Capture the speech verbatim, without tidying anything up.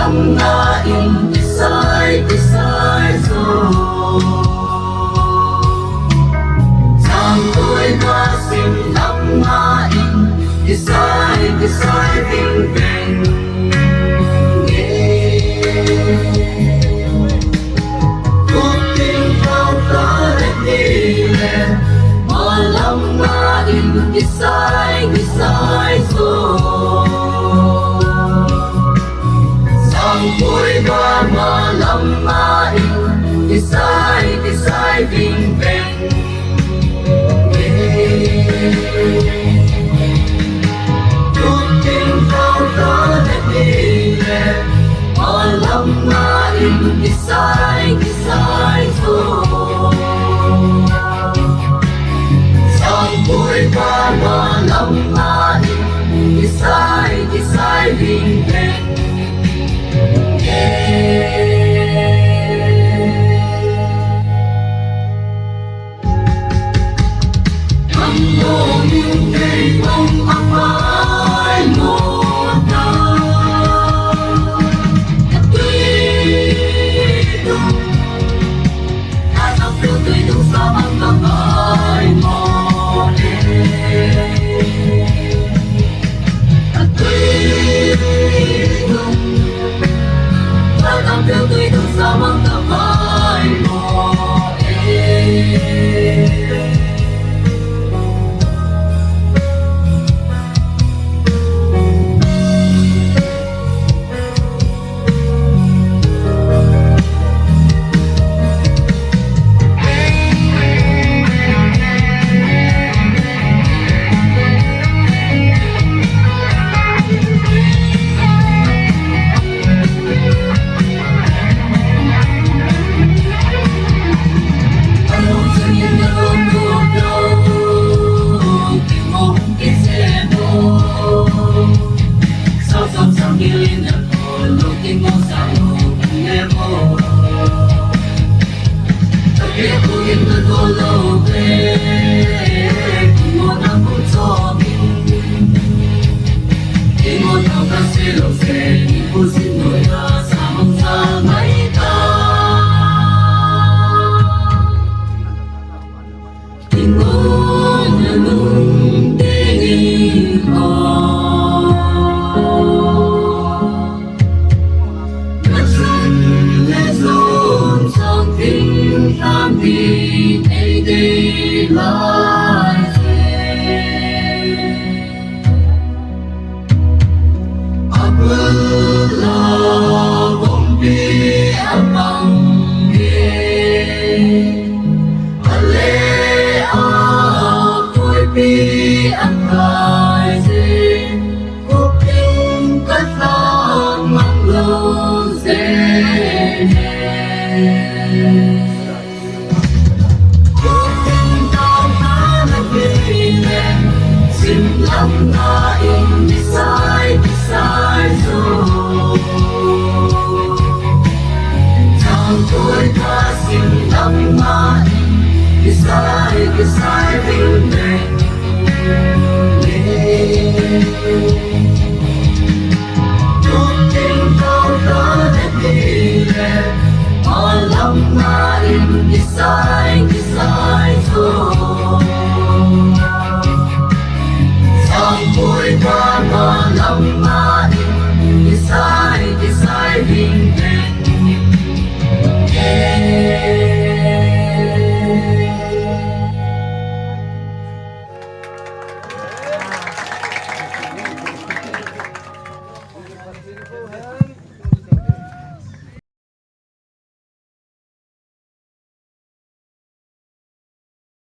Lamna in kisai, kisai jo. Sangkoi ba sim lamna in kisai, kisai ving veng. Kuting kau ta le ti le, malamna in kisai, kisai jo. Sangkoi ba malamna in kisai, kisai ving veng. Kuting kau ta le ti le, malamna in kisai, kisai jo. Sangkoi ba malamna in kisai, kisai ving veng.